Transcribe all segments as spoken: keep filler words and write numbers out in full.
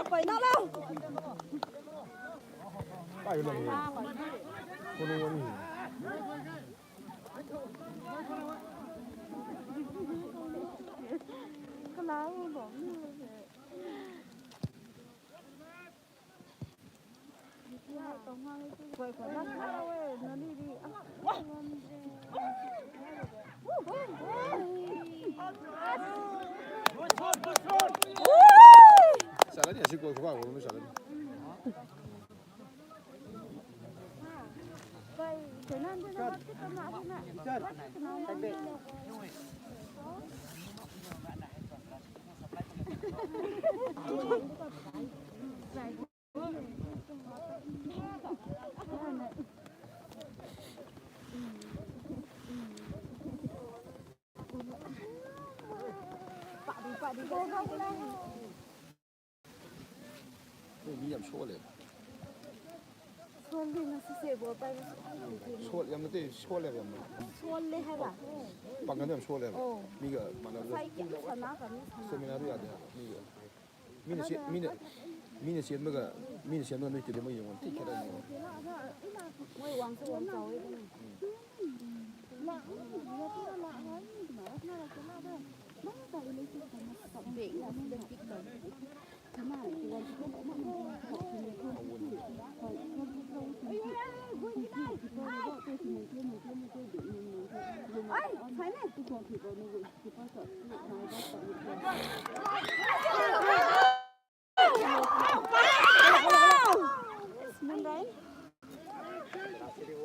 Koi na lo. Kai lo ni. Kono wani. Kala bo. Salani asi koi khuga ko mi salani. Mi yam sole. Sole na sise bo pai. Sole yam te sole yam. Sole haiba. Pangkan yam sole. Oh. Miga mana. Sai kya sana kami sana. Seminar ya de miga. Mina si, mina, mina si maga, mina si maga nui tidi mai yong ti kira ni. Moi wang su wang chao e.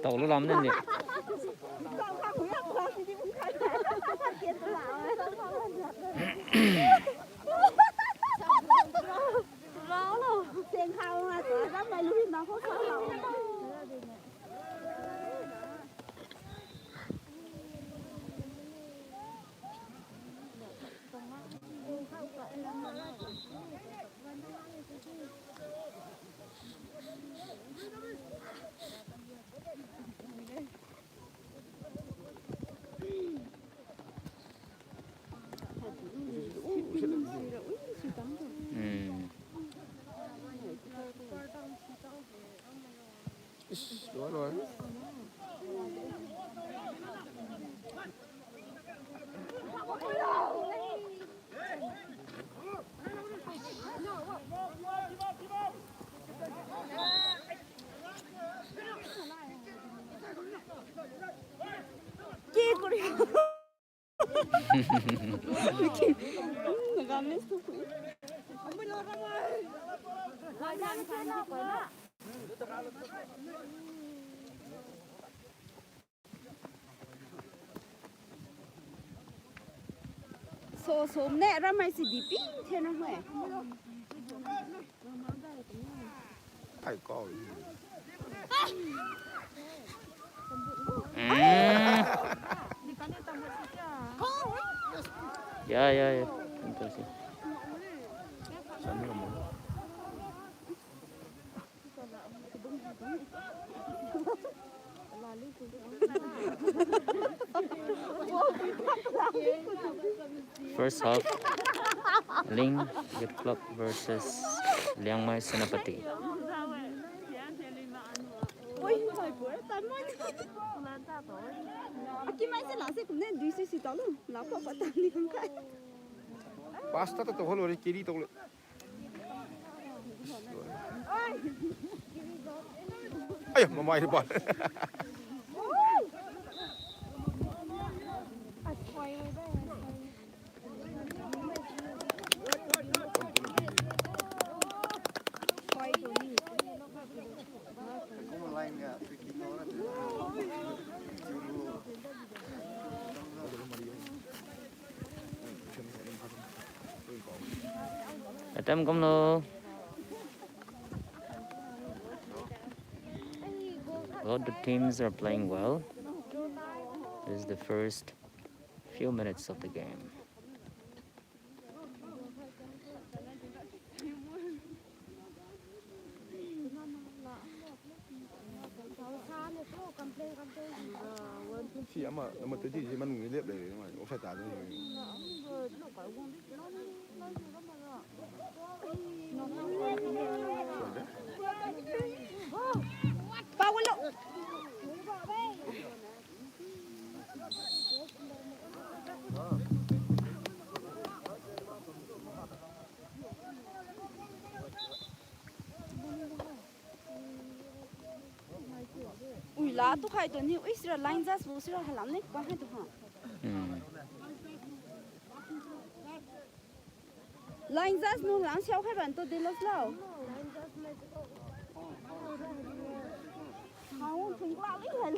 Tao lu lam nen di. Hmm. Ish, loi, loi. So, so, ne, ramai si di ping, the na hoi. Ai, kau. Mm. Ya, ya, ya. Tentu sih. First half, Ling Youth Club versus Liangmai Senapati. Pass ta ta to holo ri kiri to lo. Aya, mamai ri ba. Atam kumlo. Both the teams are playing well. This is the first few minutes of the game. Si ama, number twenty si manung ni lep le, offside ta de. Number twenty, number twenty. Da tu khai tu ni, ui, sira line judge bu sira halam ni, pa hai tu ha. Hmm. Line judge nu lang siao khai ban tu de los lau. Hao, thung kla li hai.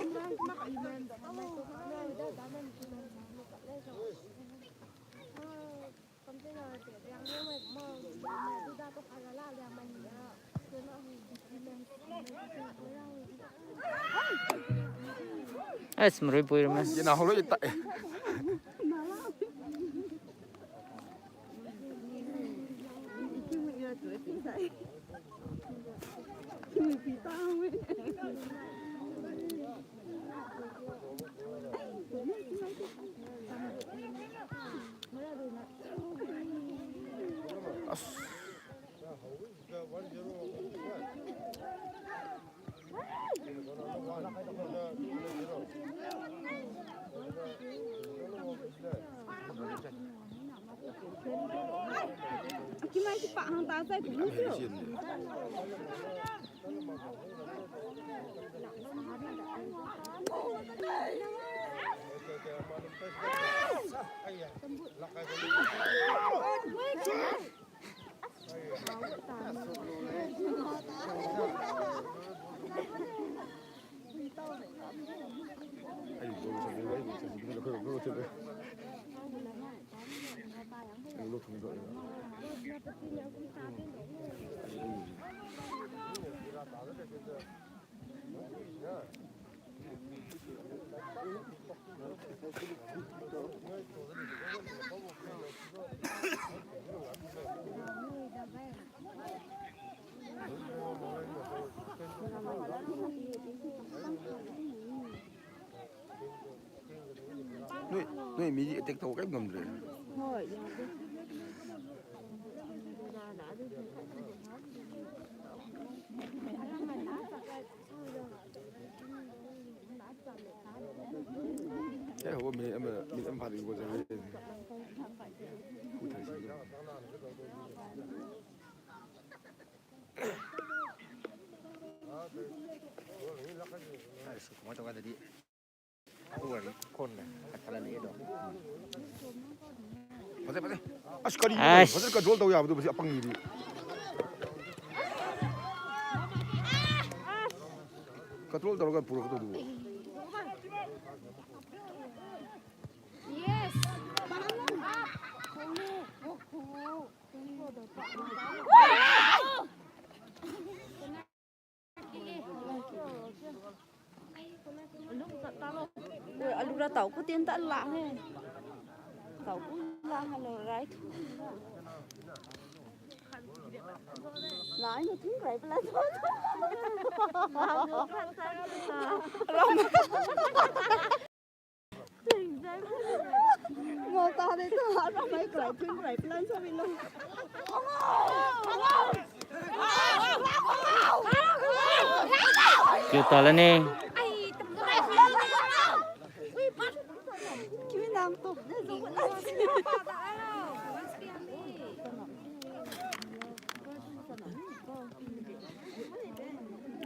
As, marui pui rama. Ina holo ita. As. Kimai si pa hang ta sai kum sio. Noi, noi mi attack tao kai ngamdre. Hoi, ya de. Eh, ho mi, mi, mi, mi, Ai, su kumai tawga dadi. Khon na, khat khat la le do. Fazal, Fazal. As, kari. As. Fazal control tao yabo tu, basi apang ni di. Control tao ga pura ka tu du. Yes. Oi, alu ra tao ku tien ta la he. Tao ku la ha lo rai thu. Lai no thun rai pala tho. Ram. Ngau ta de tu, ha, ramai krai, thun krai, plan sa mi lo. Kiu ta la ne. Kiu nam tu, ne, so ko la.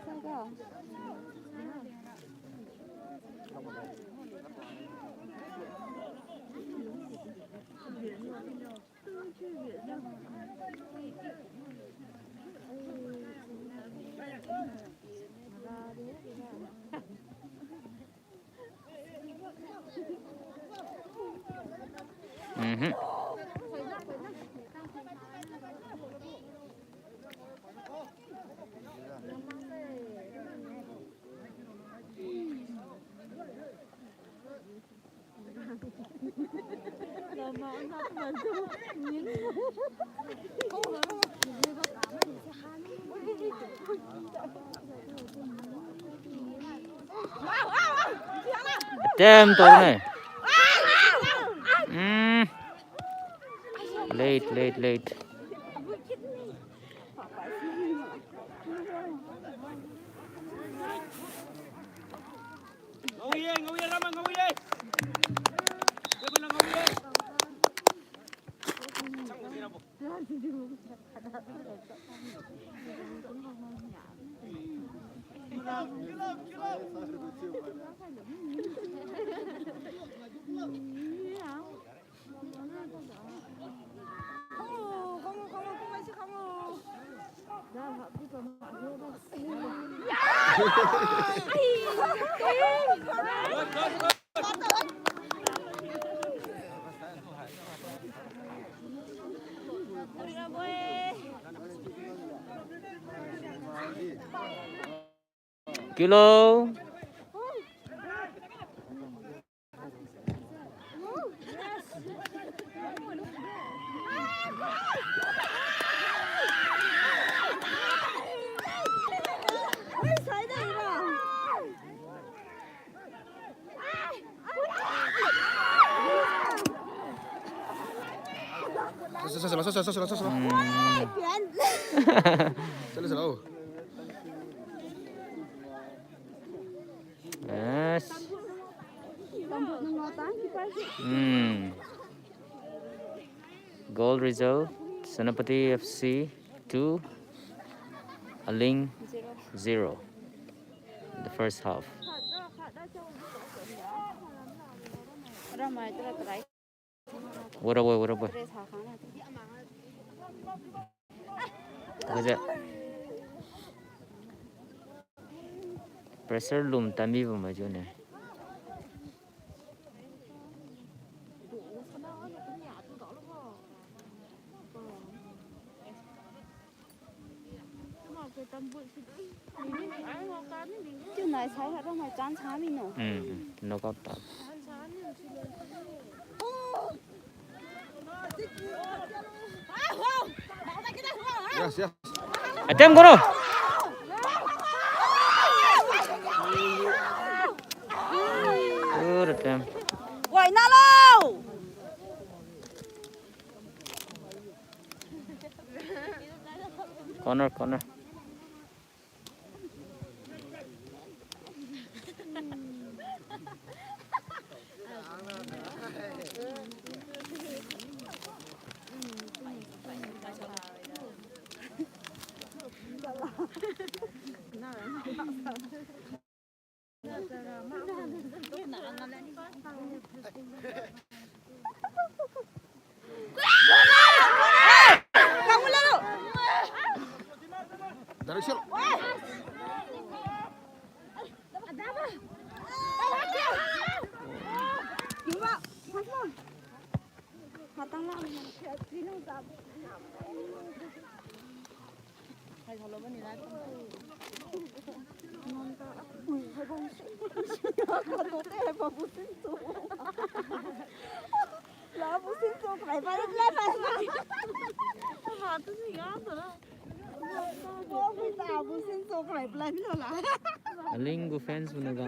Sa ga. Mhm. Attempt tao ne. Mm. Late, late, late. Ngau ye, ngau ye, Rama, ngau ye. Rama, ngau ye. Kilo. Sala, sala, sala, sala, sala. Hmm. Sala, sala, oh. Yes. Hmm. Goal result, Senapati F C two, Aling zero. The first half. Wara boy, wara boy. Kaja. Pressure lum tamibo maijiu ne. Chiu nai sai ha rong mai chan sa mi no. Hmm, hmm. Knockout ta. Yes, yes. Attempt garo. Good attempt. Wai na lo. Corner, corner. Direction. Aling gu fans muna ga.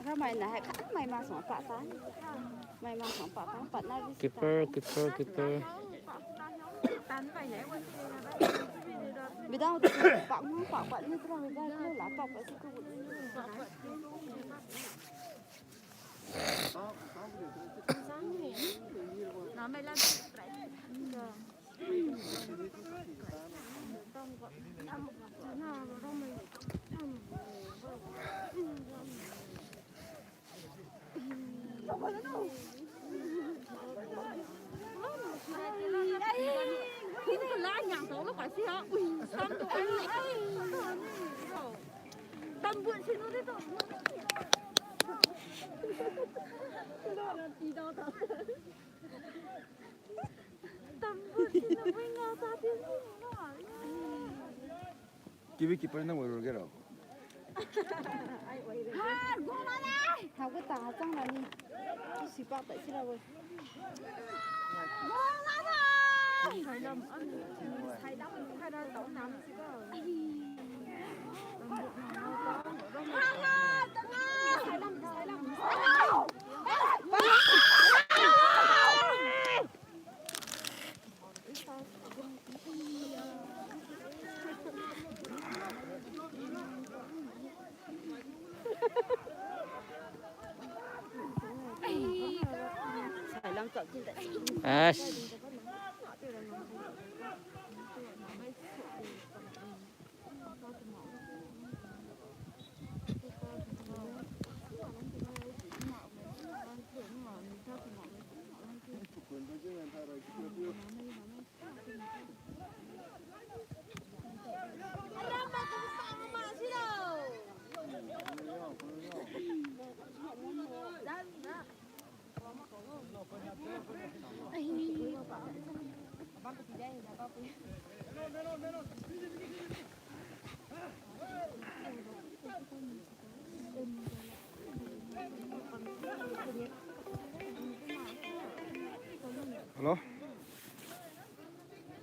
Ramai na hai khat mai ma song pa ta. Mai ma song pa ta, pa na di. Keeper, keeper, keeper. Bidang tu pak mu pak, pak ni terang bidang tu lah pak, pak situ. Kiwi keeper na wai rogero. Ha, goal la le. Ha, gu tang chang la ni. Sipak ta sira wai. Goal la le. As. Hello?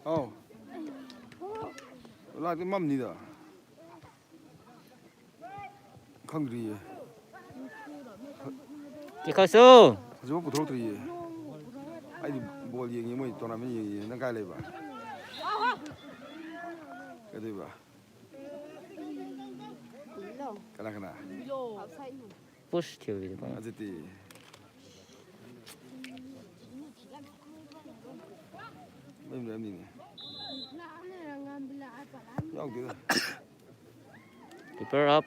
Oh. Lak di mam ni da. Khangri. Ki khasu. Hajua puthok tri. Ai di ball yeng yeng moi tournament yeng yeng nang kai lei ba. Kadui ba. Kana kana. Push thiu di ba. Ajiti. Mem mem ni. Yao di. Keeper up.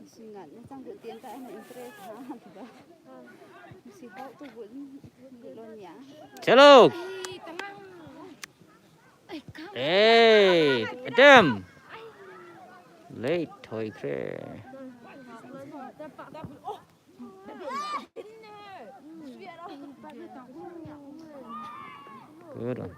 Singa ni chang gu tian ta na interest ha, tiba. Si hau tu gu, gu lo nia. Chalo. Eh, Adam. Late thoi kre. Good one.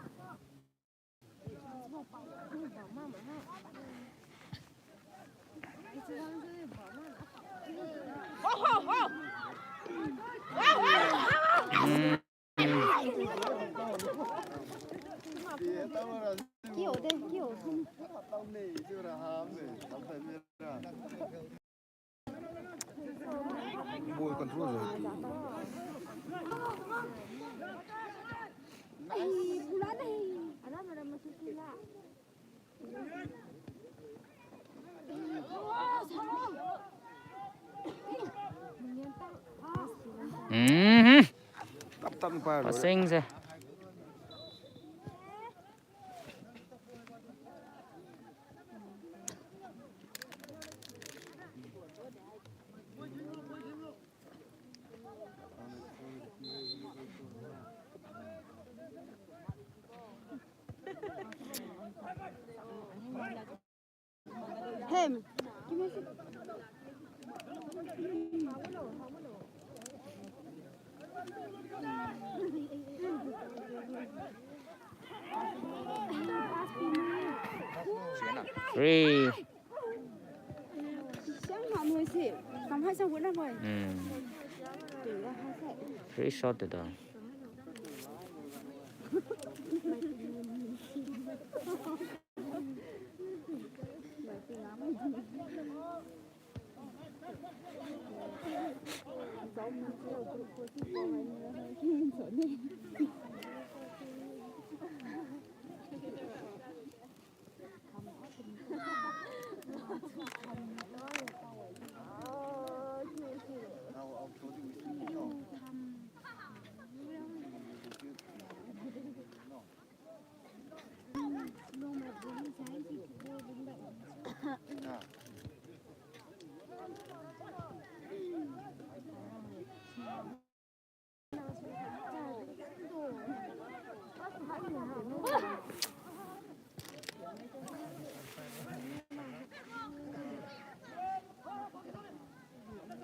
Ball control. Mhm. Tap tap ni pa. Passing se. Hem. Free. Hmm. Free shot de da.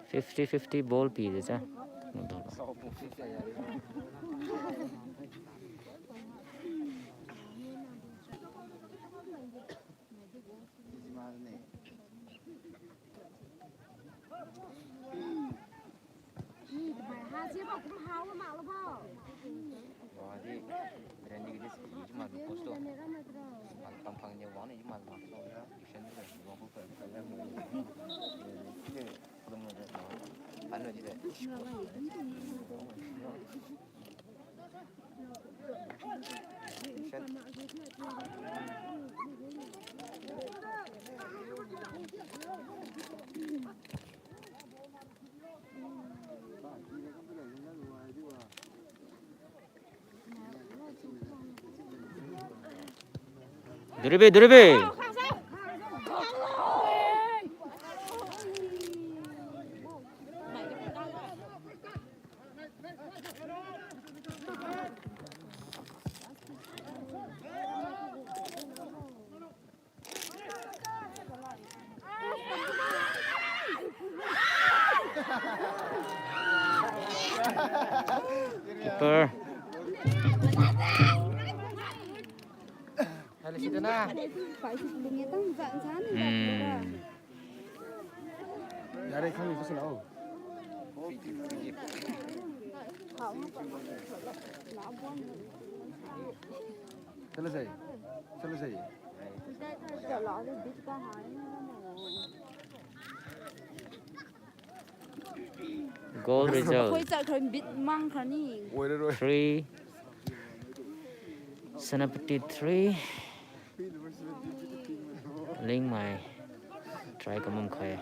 Fifty fifty ball pi de cha. Duribe, duribe. Keeper. Hmm. Goal result. Khoi chat khan bit mang khan ni. Three. Senapati three. Lingmai. Try kamum khai.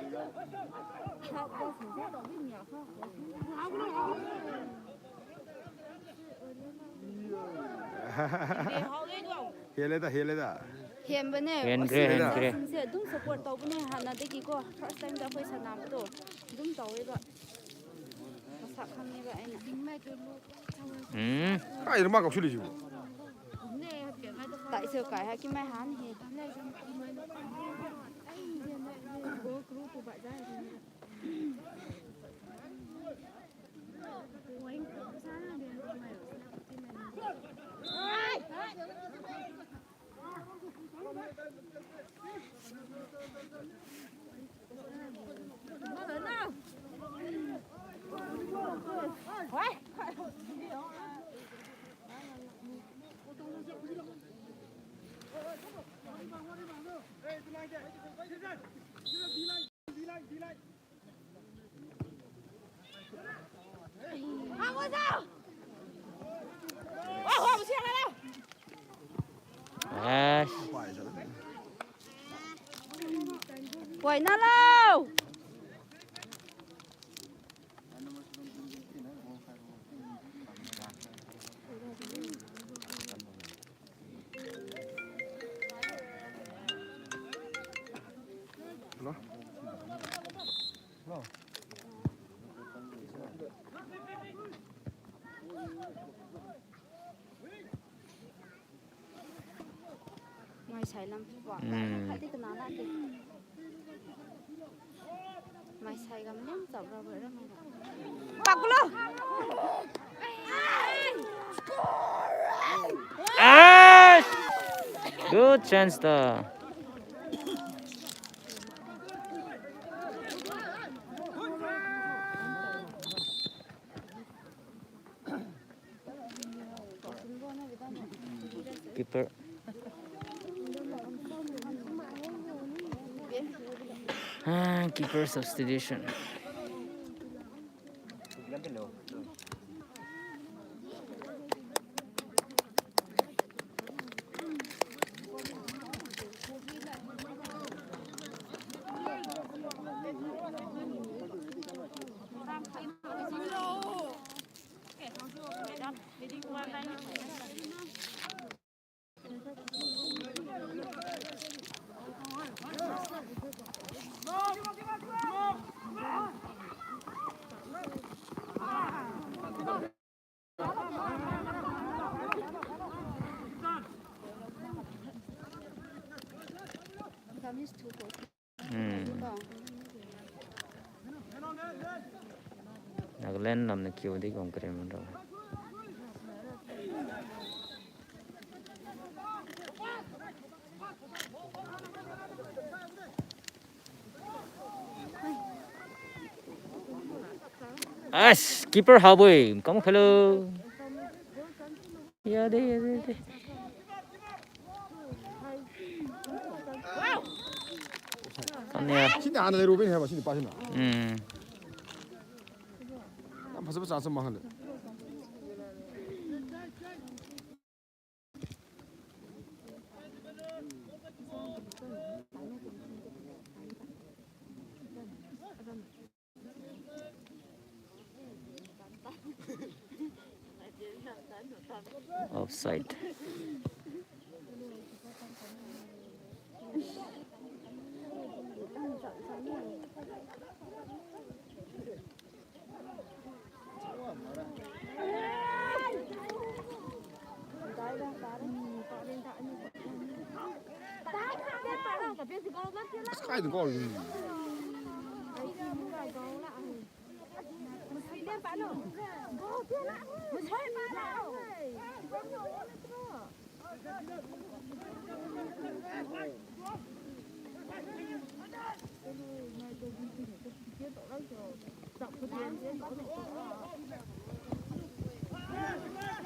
Heleda, heleda. Henbane. Henkre, henkre. Singse adum support taobane hana degi ko. First time da khoi sanam tu. Adum taowe ba. Masak khang ni ba aina. Hmm. Ai, ruma kau suli jiu. Tai se kai ha ki mai han he. Yes. Poi na lo. Hello? Hello? Mai sai lam pa. Hmm. Khatdi kana la ke. Mai sai gam lam chap ra ba ra mai ra. Pakulo. Ah! Good chance ta. Keeper. Ah, keeper substitution. Hmm. Nagaland lamna kiu di kong kare man rao. As, keeper haboi, kam khalo. Yade, yade, yade. Kamne ya. Sini hana le Ruben hai ba, sini pa sini. Hmm. Yam phasaba chance mang le. Offside.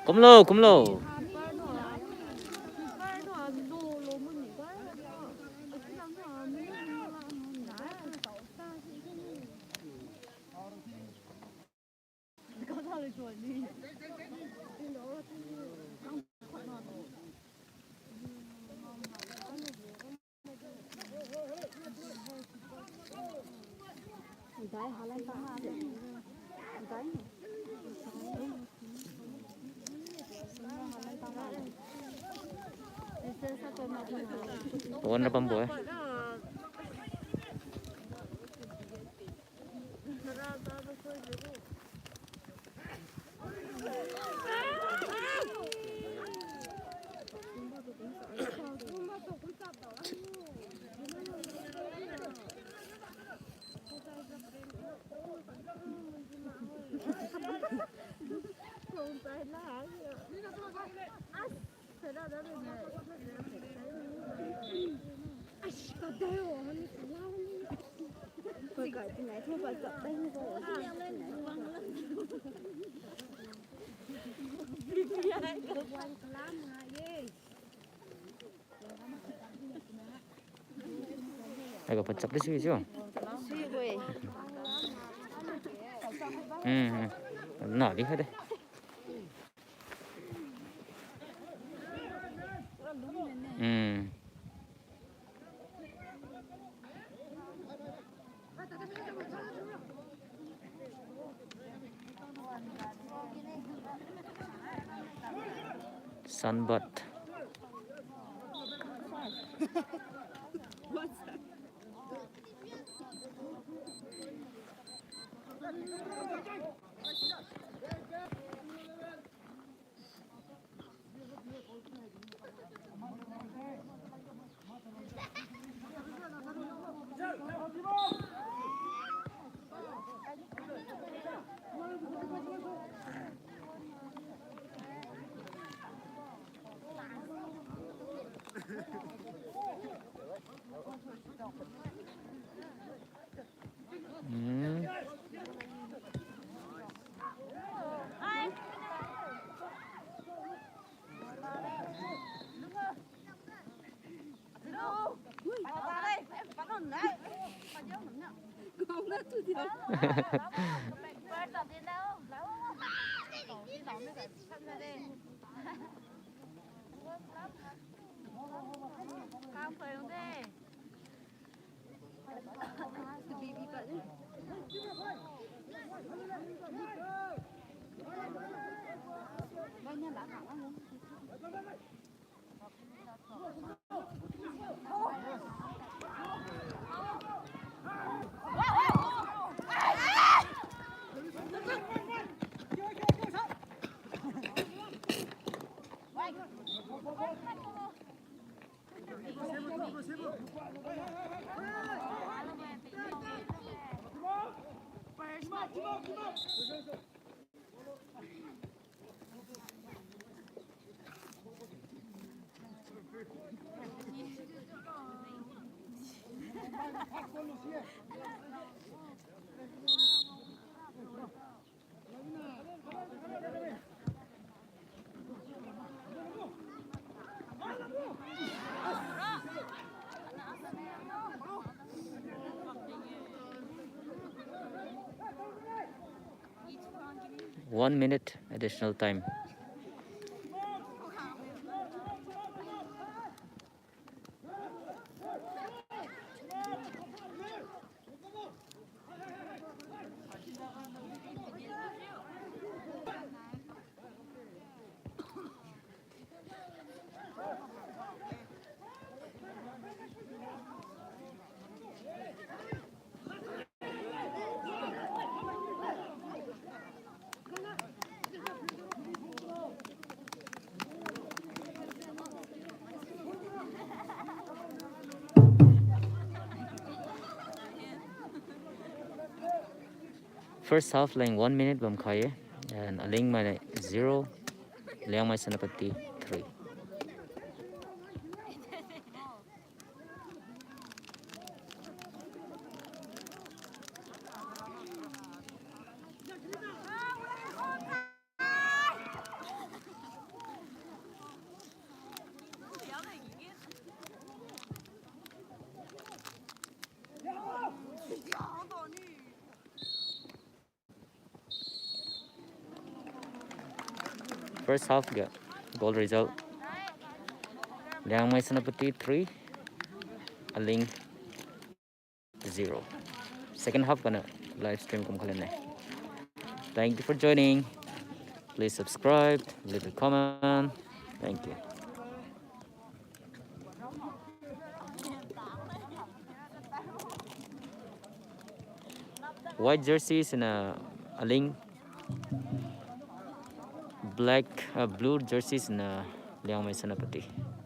Kumlo, kumlo. Wan ra bambo-e. Aiga pachak di sui sio. Hmm, hmm. Na di kha de. Hmm. Sunbird. Hmm. One minute additional time. First half leng one minute bam khai-e, and Alingmai zero, Liangmai Senapati three. First half ga goal result, Liangmai Senapati three, Aling zero. Second half ganiu live stream kum khalane. Thank you for joining. Please subscribe, leave a comment. Thank you. White jersey siniu Aling, black, uh, blue jersey siniu Liangmai Senapati.